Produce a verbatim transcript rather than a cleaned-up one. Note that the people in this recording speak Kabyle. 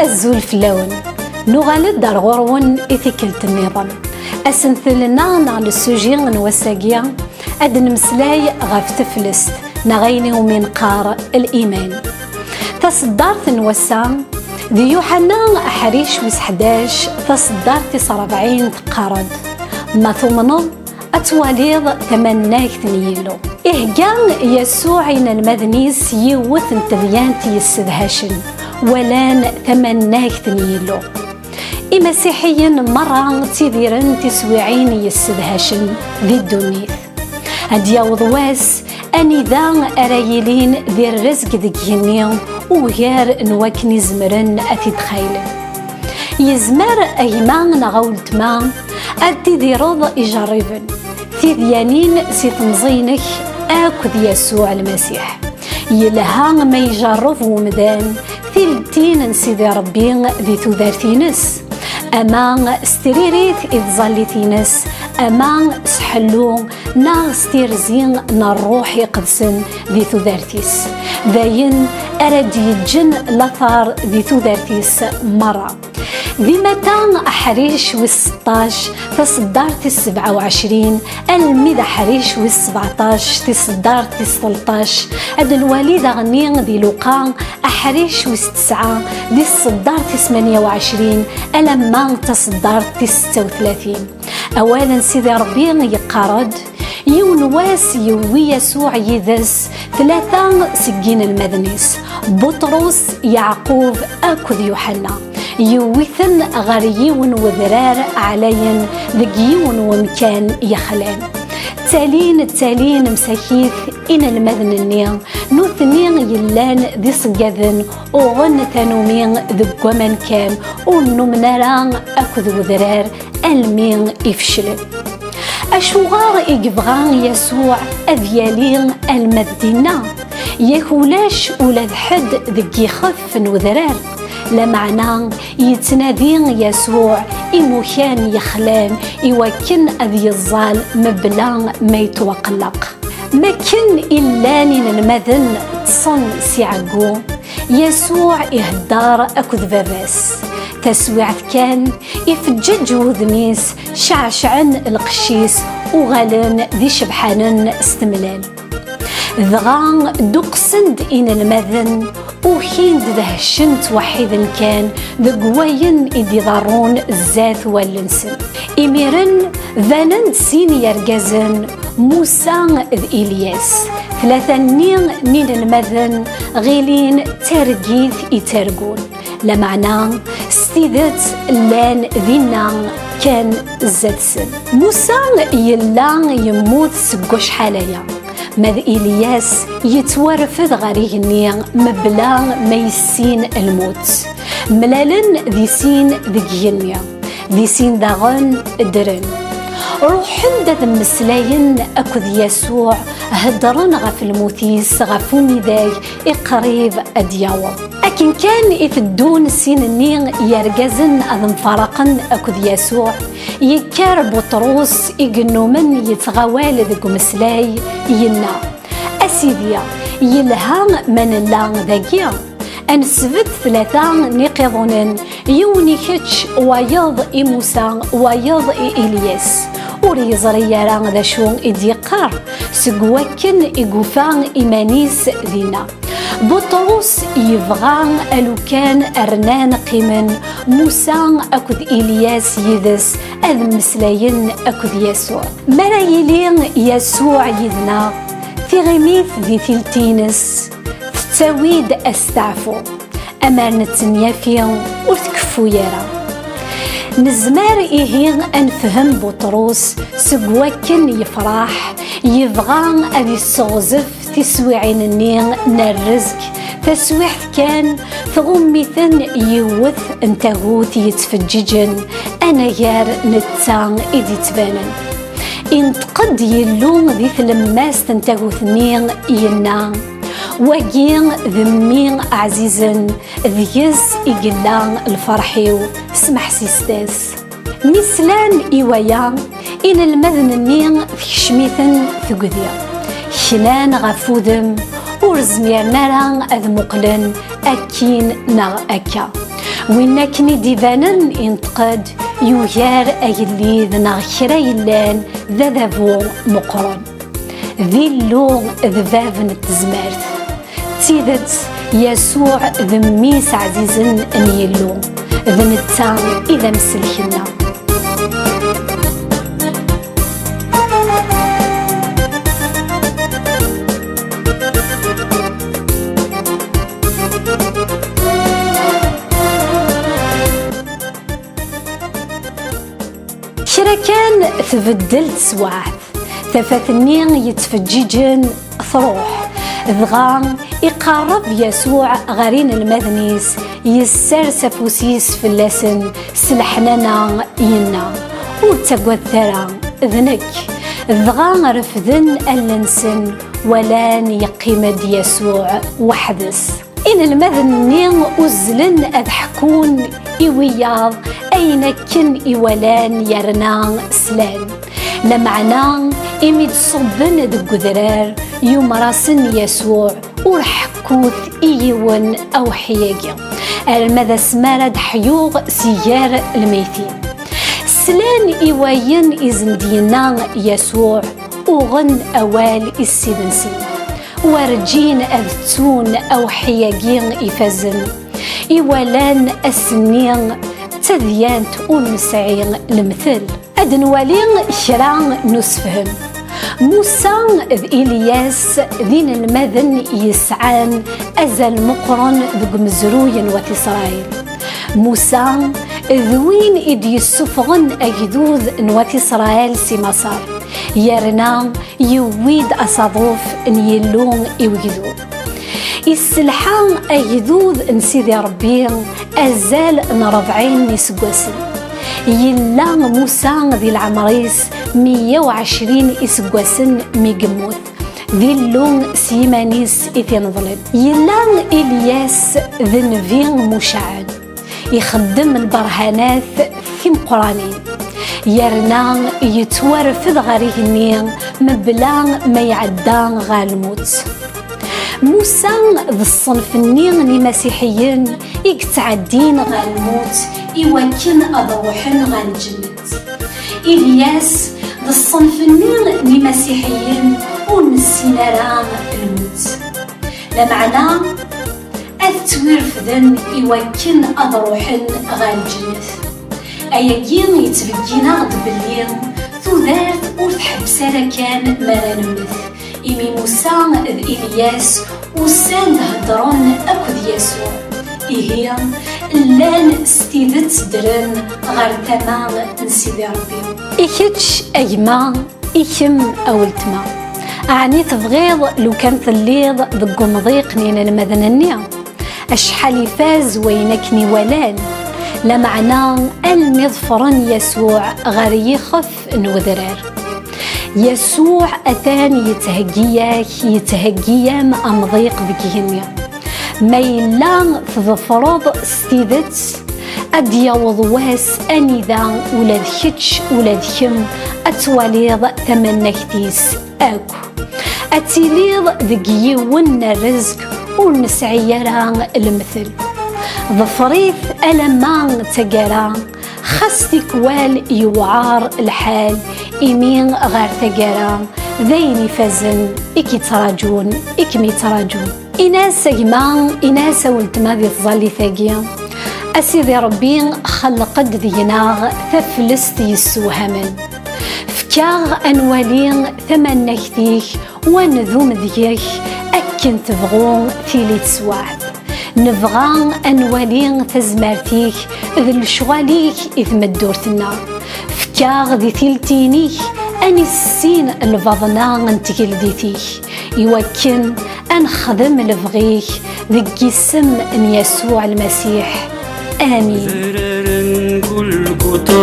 Azul fell-awen. Nuɣal-d ar ɣur-wen i tikkelt nniḍen. Asentel-nneɣ neɣ le sujet n wass-agi, ad d-nemmeslay ɣef teflest neɣ ayen iwumi neqqar liman. Taṣeddart n wass-a d Yuḥenna aḥric wis ḥdac, taṣeddart tis ṛebɛin teqqar-d: Ma tumneḍ, ad twaliḍ tamannagt n Yillu. Ihegga Yasuɛ inelmaden-is yiwet n tedyant yessedhacen, walan tamannagt n Yillu. Imasiḥiyen merra ttidiren tiswiɛin yessedhacen di ddunit. Ad d-yaweḍ wass anida ara yilin di rrezg deg yigenni ugar n wakken i zemren ad t-id-xaylen. Yezmer a gma neɣ a weltma ad tidireḍ ijerriben, tidyanin si temẓi-inek akked Yasuɛ Lmasiḥ. Yelha ma ijerreb umdan tileltin n Sidi Ṛebbi di tudert-ines, ama s tririt i tẓallit-ines, ama s ḥellu neɣ s tirzi n Ṛṛuḥ Iqedsen di tudert-is. D ayen ara d-yeǧǧen later di tudert-is merra. Di Mata aḥric wis seṭṭac, taṣeddart tis sebɛa u ɛecrin, almi d aḥric wis sbeɛṭac, tiṣeddart tis tleṭṭac, ad nwali daɣenni di Luqa aḥric wis tesɛa, di tṣeddart tis tmanya u ɛecrin alamma d taṣeddart tis setta u tlatin. Awal n Sidi Ṛebbi yeqqar-d: Yiwen wass yewwi Yasuɛ yid-s tlata seg yinelmaden-is, Buṭrus, Yeɛqub akked Yuḥenna. Yewwi-ten ɣer yiwen wedrar ɛlayen deg yiwen wemkan yexlan. Ttalin, ttalin msakit inelmaden-nni, nutni yellan d iṣeggaden uɣen tanumi deg waman kan, ur nnumen ara akked wedrar almi i feclen. Acuɣer i yebɣa Yasuɛ ad yali alma d dinna? Yak ulac ula d ḥedd deg yixef n wedrar. Lameɛna yettnadi Yasuɛ imukan yexlan i wakken ad yeẓẓal mebla ma yettwaqelleq. Makken i llan inelmaden ṭṭsen si ɛeggu, Yasuɛ ihedder akked baba-s. Taswiɛt kan, ifeǧǧeǧ wudem-is, ceɛceɛen lqecc-is, uɣalen d icebḥanen s temlal. Dɣa dduqsen-d inelmaden, ukin-d dehcen ttweḥḥiden kan deg wayen i d-iḍerrun zdat wallen-nsen. Imiren banen-d sin yergazen, Musa d Ilyas. Tlata-nni n inelmaden ɣilin d targit i ttargun, lameɛna s tidet llan dinna kan zdat-sen. Musa yella yemmut seg wacḥal aya, ma d Ilyas yettwarfed ɣer igenni mebla ma yessin lmut. Mlalen di sin deg igenni, di sin daɣen ddren. Ruḥen-d ad mmeslayen akked Yasuɛ, heddren ɣef lmut-is, ɣef umidag i qrib ad d-yaweḍ. Akken kan i teddun sin-nni yergazen ad mfaraqen akked Yasuɛ, yekker Buṭrus i yennumen yettɣawal deg umeslay, yenna: A Sidi, yelha ma nella dagi. Ad nesbedd tlata n iqiḍunen, yiwen i kečč, wayeḍ i Musa, wayeḍ i Ilyas. Ur yeẓri ara d acu i d-yeqqar, seg wakken i yufa iman-is dinna. Buṭrus yebɣa alukan rnan qqimen Musa akked Ilyas yid-s ad mmeslayen akked Yasuɛ. Mi ara yili Yasuɛ yid-neɣ, tiɣimit di tilt-ines tettawi-d asteɛfu. Amer nettenyafi ur tkeffu ara. Nezmer ihi ad nefhem Buṭrus seg wakken yefṛeḥ, yebɣa ad yesseɣzef tiswiɛin-nni n rrezg, taswiɛt kan tɣumm-iten yiwet n tagut yettfeǧǧiǧen anagar netta i d-yettbanen. Inṭeq-d Yillu di tlemmast n tagut-nni, yenna: Wagi d mmi ɛzizen, deg-s i yella lferḥ-iw, smeḥsiset-as. Mi slan i waya, inelmaden-nni tekcem-iten tegdi. Knan ɣef wudem, ur zmiren ara ad muqlen akkin neɣ akka. Win akken i d-ibanen, inṭeq-d, yugar agellid neɣ kra yellan d adabu meqqren. D Illu, d Bab n tezmert. D tidet, Yasuɛ d Mmi-s ɛzizen n Yillu, d netta i d amsellek-nneɣ. Kra kan tbeddel teswaɛt, tafat-nni yettfeǧǧiǧen truḥ, dɣa iqerreb Yasuɛ ɣer inelmaden-is, yessers afus-is fell-asen s leḥnana, yenna: "Ur ttaggadet ara, d nekk." Dɣa refden allen-nsen, walan yeqqim-d Yasuɛ weḥd-s. Inelmaden-nni uzzlen ad ḥkun i wiyaḍ ayen akken i walan yerna slan. Lameɛna, imi d-ṣubben deg udrar, yumer-asen Yasuɛ: "Ur ḥekkut i yiwen awḥi-agi, arma d asmi ara d-ḥyuɣ si gar lmeytin." Slan i wayen i sen-d-yenna Yasuɛ, uɣen awal i Ssid-nsen. Werǧin ad ttun awḥi-agi ifazen. I walan ass-nni d tadyant ur nesɛi lemtel. Ad nwali kra n usefhem. Musa d Ilyas d inelmaden yesɛan azal meqqren deg umezruy n wat Isṛayil. Musa d win i d-yessufɣen agdud n wat Isṛayil si Maṣer, yerna yewwi-d asaḍuf n Yillu i wegdud. Isselḥa agdud n Sidi Ṛebbi azal n ṛebɛin n iseggasen. Yella Musa di leɛmer-is meyya u ɛecrin iseggasen mi yemmut, d Illu s yiman-is i t-ineḍlen. Yella Ilyas d nnbi mucaɛen, ixeddem lberhanat timeqqranin, yerna yettwarfed ɣer igenni mebla ma iɛedda ɣer lmut. Musa d ṣṣenf-nni n imasiḥiyen i yettɛeddin ɣer lmut i wakken ad ruḥen ɣer lǧennet. Ilyas d ṣṣenf-nni n imasiḥiyen ur nessin ara lmut. Lameɛna, ad ttwirefden i wakken ad ruḥen ɣer lǧennet. Ayagi yettbeggin-aɣ-d belli tudert ur tḥebbes ara kan mi ara nemmet, imi Musa d Ilyas usan-d heddren akked Yasuɛ. Ihi, llan s tidet ddren ɣer tama n Sidi Ṛebbi. I kečč a gma, i kemm a weltma, ɛni tebɣiḍ lukan telliḍ deg umḍiq n yinelmaden-nni? Acḥal ifaz wayen akken i walan, lameɛna almi ḍefren Yasuɛ ɣer yixef n wedrar. Yasuɛ atan yettheggi-yak, yettheggi-yam amḍiq deg igenni. Ma yella tḍefreḍ s tidet, ad d-yaweḍ wass anida ula d kečč, ula d kemm, ad twaliḍ tamannagt-is akk. Ad tiliḍ deg yiwen n rrezg ur nesɛi ara lemtel. Ḍfer-it alamma d taggara, xas tikwal yewɛer lḥal, imi ɣer taggara d ayen ifazen i k-ittraǧun, i kem-ittraǧun. Ini-as a gma, ini-as a weltma di tẓallit-agi: "A Sidi Ṛebbi, xelleq-d deg-neɣ taflest yessewhamen. Fk-aɣ ad nwali tamannagt-ik, u ad ndum deg-k akken tebɣu tili teswaɛt. Nebɣa ad nwali tazmert-ik d lecɣal-ik i tmeddurt-nneɣ. Fk-aɣ di tiltin-ik ad nissin lbaḍna n tgeldit-ik, iwakken ad nexdem lebɣi-k, deg yisem n Yasuɛ Lmasiḥ. Amin." Zraren Gulguta.